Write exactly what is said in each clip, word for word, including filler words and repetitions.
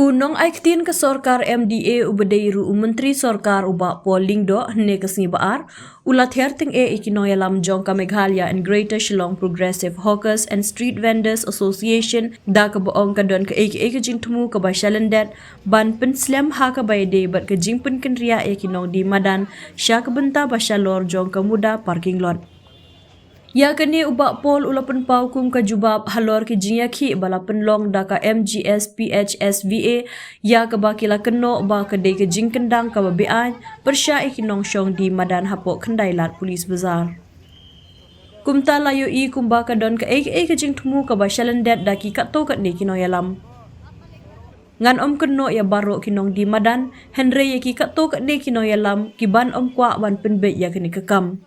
U nongai ktien ka sorkar M D A uba dei ruh u Myntri Sorkar u Bah Paul Lyngdoh hynne ka sngi Ba-ar u la ther tyngeh ïa ki nongïalam jong ka Meghalaya and Greater Shillong Progressive Hawkers and Street Vendors Association da kaba ong ka don kaei kaei ka jingthmu kaba shalyndet ban pynslem ha kaba ïadei bad ka jingpynkynriah ïa ki nongdie madan sha ka bynta ba shalor jong ka Muda parking lot. Ïa kane u Bah Paul u la pynpaw kum ka jubab halor ki jingïakhih ba la pynlong da ka M G S P H S V A ïa kaba ki la kynnoh ba ka dei ka jingkyndang kaba beaiñ pyrshah ïa ki nongshong die madan hapoh Khyndai Lad Police Bazar. Kumta la ïohi kumba ka don kaei kaei ka jingthmu kaba shalyndet da ki katto katne ki nongïalam. Ngan ym kynnoh ïa baroh ki nongdie madan, hynrei ïa ki katto katne ki nongïalam ki ban ym kwah ban pynbeit ïa kane ka kam.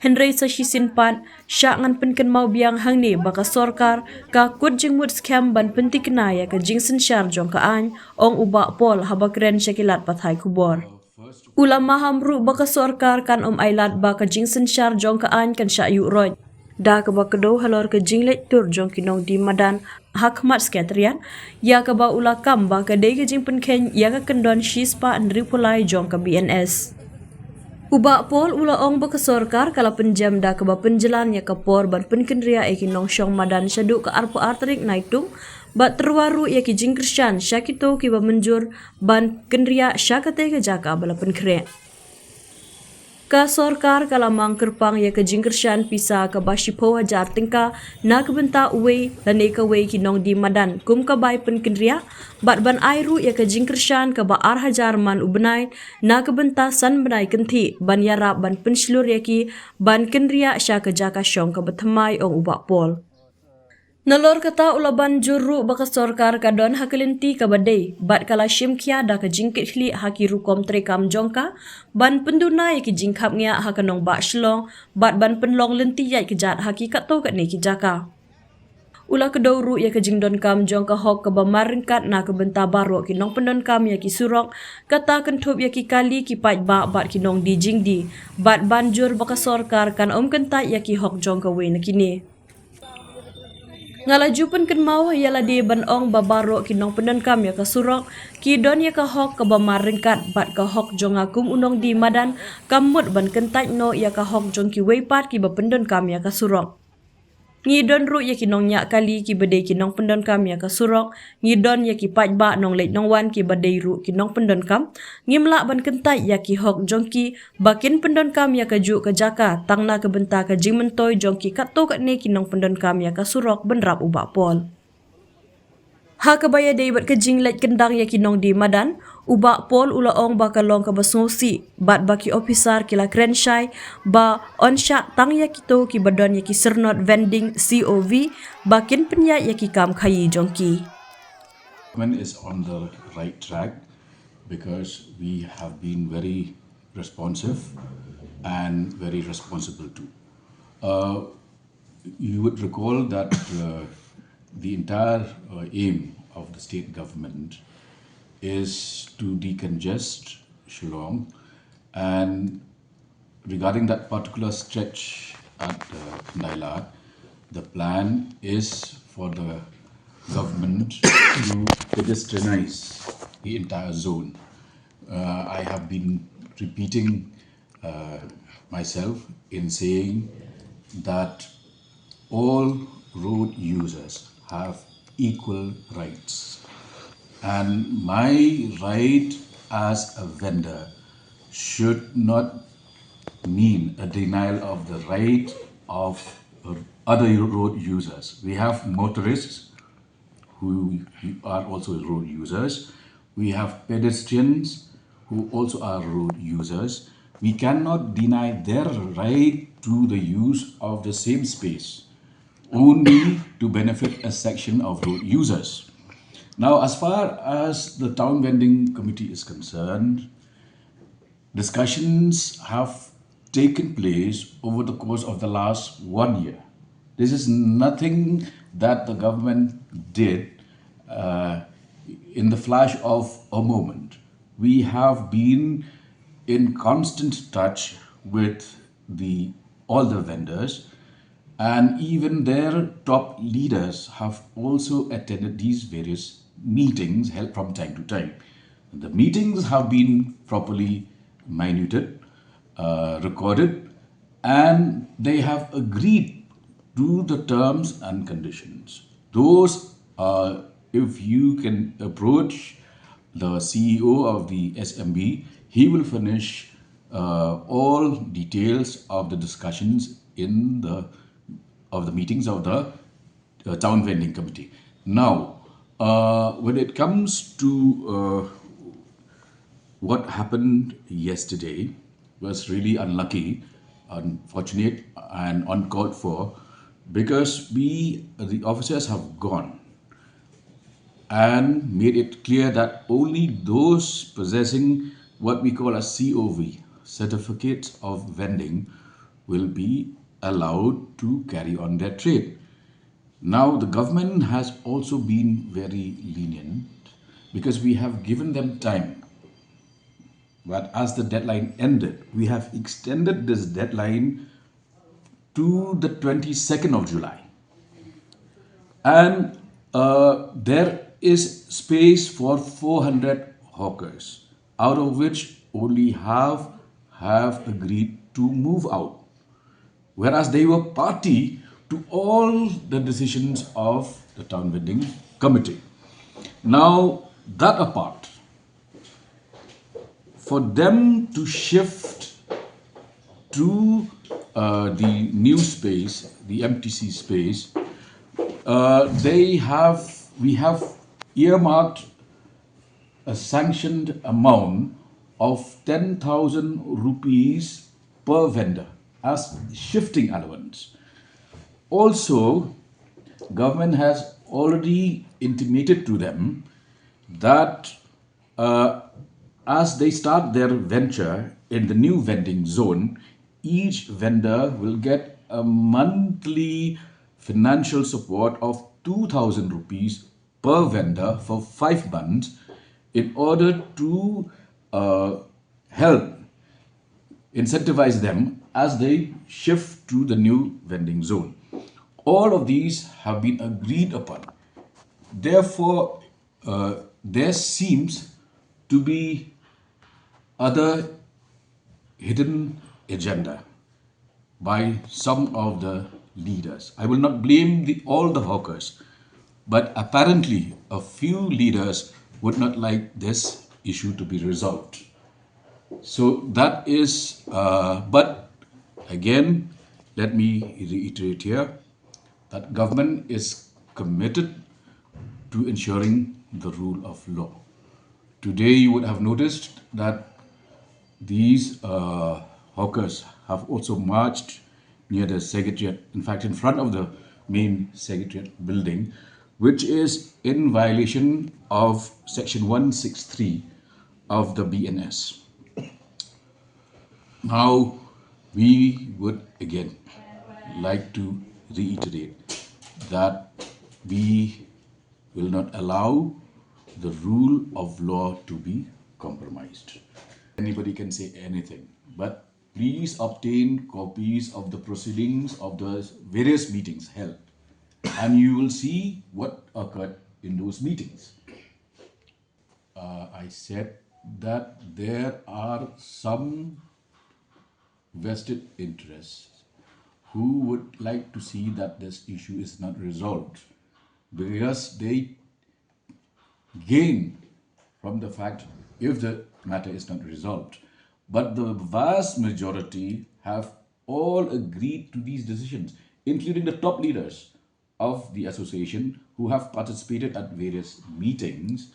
Hynrei sa shisien pat, shah ngan pynkynmaw biang hangne ba ka sorkar ka kut jingmut skhem ban pyntikna ïa ka jingsynshar jong ka aiñ, ong u Bah Paul haba kren sha ki lad pathai khubor. U la maham ruh ba ka sorkar kan ym ailad ba ka jingsynshar jong ka aiñ kan shah ïuh roit da kaba kdew halor ka jingleit tur jong ki nongdie madan ha khmat Secretariat, ïa kaba u la kam ba ka dei ka jingpynkheiñ ïa ka kyndon shispah hynriewphew lai jong ka B N S. U Bah Paul u la ong ba ka sorkar ka la pynjem da kaba pynjlan ïa ka por ban pynkynriah ïa ki nongshong madan shaduh ka arphew ar tarik Naitung, bad tyrwa ruh ïa ki jingkyrshan sha kito kiba mynjur ban kynriah sha katei ka jaka ba la pynkhreh. Ka sorkar ka la mang kyrpang ïa ka jingkyrshan pisa kaba shiphew hajar tyngka na ka bynta uwei lane kawei ki nongdie madan kum ka bai pynkynriah, bad ban ai ruh ïa ka jingkyrshan kaba ar hajar man u bnai na ka bynta san bnai kynthih ban ïarap ban pynshlur ïa ki ban kynriah sha ka jaka shong kaba thymmai, ong u Bah Paul. Nalor kata u la ban jur ruh ba ka sorkar ka don ha ka lynti kaba dei, bad ka la shim khia da ka jingkitkhlieh ha ki rukom treikam jong ka ban pynduna ïa ki jingkhapngiah ha ka nongbah Shillong, bad ban pynlong lynti ïaid kjat ha ki katto katne ki jaka. U la kdew ruh ïa ka jingdonkam jong ka hok kaba mar ryngkat na ka bynta baroh ki nongpyndonkam ïa ki surok, kata kynthup ïa ki kali, ki paidbah bad ki nongdie jingdie, bad ban jur ba ka sorkar kan ym kyntait ïa ki hok jong kawei na kine. Nga la ju pynkynmaw ïa lade ban ong ba baroh ki nongpyndonkam ïa ka surok ki don ïa ka hok kaba mar ryngkat bad ka hok jong nga kum u nongdie madan kam mut ban kyntait noh ïa ka hok jong kiwei pat kiba pyndonkam ïa ka surok. Ngi don ruh ïa ki nongñiah kali kiba dei ki nongpyndonkam ïa ka surok, ngi don ïa ki paidbah nongleit nongwan kiba dei ruh ki nongpyndonkam, ngim lah ban kyntait ïa ki hok jong ki ba kin pyndonkam ïa kajuh ka jaka tang na ka bynta ka jingmyntoi jong ki katto katne ki nongpyndonkam ïa ka surok, bynrap u Bah Paul. Ha kaba ïadei bad ka jingleit kyndang ïa ki nongdie madan, u Bah Paul u la ong ba ka long kaba sngewsih bad ba ki ophisar ki la kren shai ba yn shah tang ïa kito kiba don ïa ki syrnod vending C O V ba kin pynïaid ïa ki kam khaïi jong ki. Government is on the right track because we have been very responsive and very responsible too. Uh, you would recall that uh, the entire uh, aim of the state government is to decongest Shillong, and regarding that particular stretch at uh, Khyndai Lad, the plan is for the government to pedestrianize the entire zone. Uh, I have been repeating uh, myself in saying that all road users have equal rights. And my right as a vendor should not mean a denial of the right of other road users. We have motorists who are also road users. We have pedestrians who also are road users. We cannot deny their right to the use of the same space only to benefit a section of road users. Now, as far as the town vending committee is concerned, discussions have taken place over the course of the last one year. This is nothing that the government did uh, in the flash of a moment. We have been in constant touch with the all the vendors, and even their top leaders have also attended these various meetings held from time to time. The meetings have been properly minuted, uh, recorded, and they have agreed to the terms and conditions. Those are, if you can approach the C E O of the S M B, he will furnish uh, all details of the discussions in the of the meetings of the uh, town vending committee. Now, uh, when it comes to uh, what happened yesterday, was really unlucky, unfortunate, and uncalled for, because we, the officers, have gone and made it clear that only those possessing what we call a C O V, certificates of vending, will be allowed to carry on their trade. Now, the government has also been very lenient because we have given them time. But as the deadline ended, we have extended this deadline to the twenty-second of July. And uh, there is space for four hundred hawkers, out of which only half have agreed to move out, whereas they were party to all the decisions of the town vending committee. Now, that apart, for them to shift to uh, the new space, the M T C space, uh, they have we have earmarked a sanctioned amount of ten thousand rupees per vendor as shifting allowance. Also, government has already intimated to them that uh, as they start their venture in the new vending zone, each vendor will get a monthly financial support of two thousand rupees per vendor for five months in order to uh, help incentivize them as they shift to the new vending zone. All of these have been agreed upon. Therefore, uh, there seems to be other hidden agenda by some of the leaders. I will not blame the, all the hawkers, but apparently a few leaders would not like this issue to be resolved. So that is, uh, but again, let me reiterate here that government is committed to ensuring the rule of law. Today, you would have noticed that these uh, hawkers have also marched near the secretariat, in fact, in front of the main secretariat building, which is in violation of section one six three of the B N S. Now, we would again like to reiterate that we will not allow the rule of law to be compromised. Anybody can say anything, but please obtain copies of the proceedings of the various meetings held, and you will see what occurred in those meetings. Uh, I said that there are some vested interests who would like to see that this issue is not resolved because they gain from the fact if the matter is not resolved. But the vast majority have all agreed to these decisions, including the top leaders of the association who have participated at various meetings.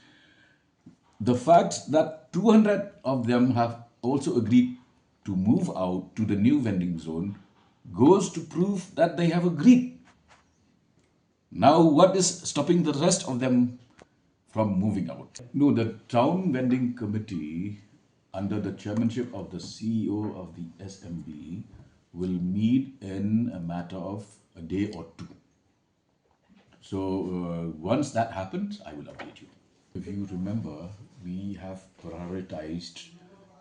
The fact that two hundred of them have also agreed to move out to the new vending zone goes to prove that they have agreed. Now, what is stopping the rest of them from moving out? No, the town vending committee, under the chairmanship of the C E O of the S M B, will meet in a matter of a day or two. So, uh, once that happens, I will update you. If you remember, we have prioritized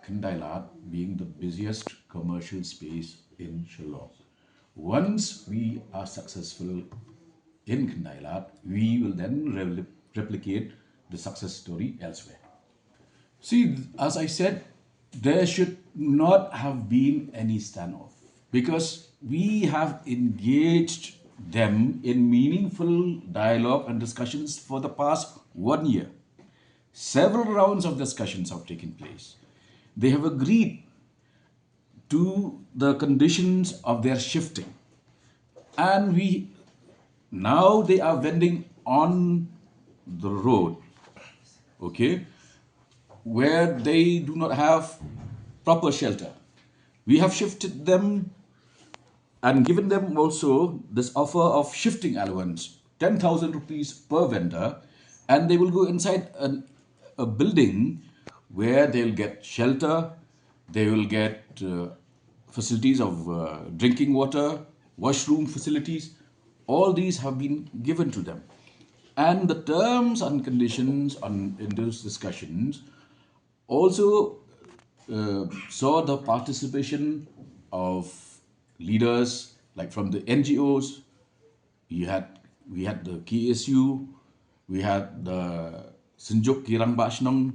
Khyndai Lad being the busiest commercial space in Shillong. Once we are successful in Khyndai Lad, we will then re- replicate the success story elsewhere. See, as I said, there should not have been any standoff because we have engaged them in meaningful dialogue and discussions for the past one year. Several rounds of discussions have taken place. They have agreed to the conditions of their shifting. And we now they are vending on the road, okay, where they do not have proper shelter. We have shifted them and given them also this offer of shifting allowance, ten thousand rupees per vendor, and they will go inside an, a building where they'll get shelter, they will get uh, facilities of uh, drinking water, washroom facilities. All these have been given to them. And the terms and conditions on, in those discussions also uh, saw the participation of leaders like from the N G Os. You had we had the K S U, we had the Synjuk Ki Rangbah Shnong,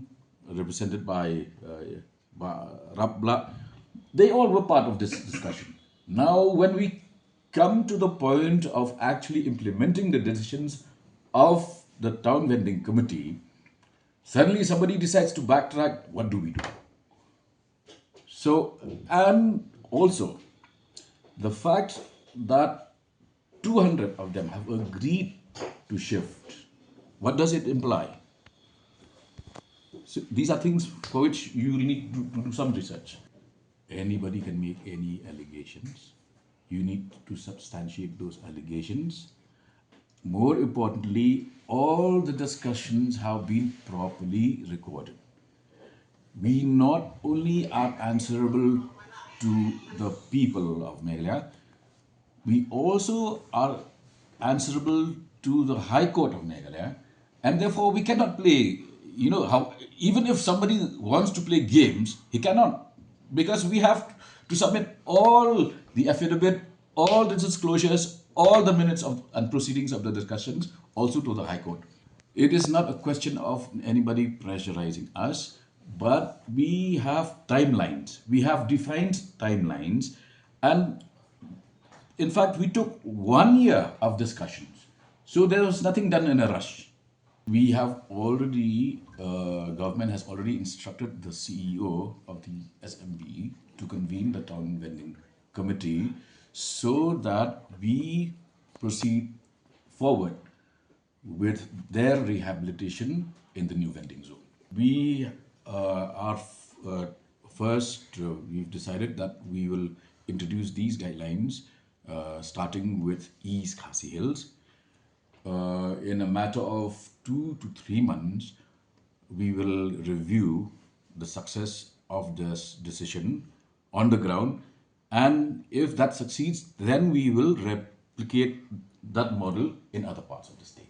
represented by uh, Bah Rap Blah. They all were part of this discussion. Now, when we come to the point of actually implementing the decisions of the town vending committee, suddenly somebody decides to backtrack. What do we do? So, and also the fact that two hundred of them have agreed to shift, what does it imply? So these are things for which you need to, to do some research. Anybody can make any allegations. You need to substantiate those allegations. More importantly, all the discussions have been properly recorded. We not only are answerable to the people of Meghalaya, we also are answerable to the High Court of Meghalaya, and therefore we cannot play, you know, how, even if somebody wants to play games, he cannot, because we have to submit all the affidavit, all the disclosures, all the minutes of and proceedings of the discussions also to the High Court. It is not a question of anybody pressurizing us, but we have timelines. We have defined timelines, and in fact, we took one year of discussions. So there was nothing done in a rush. We have already, uh, government has already instructed the C E O of the S M B to convene the town vending committee so that we proceed forward with their rehabilitation in the new vending zone. We uh, are f- uh, first, uh, we've decided that we will introduce these guidelines uh, starting with East Khasi Hills. Uh, in a matter of two to three months, we will review the success of this decision on the ground, and if that succeeds, then we will replicate that model in other parts of the state.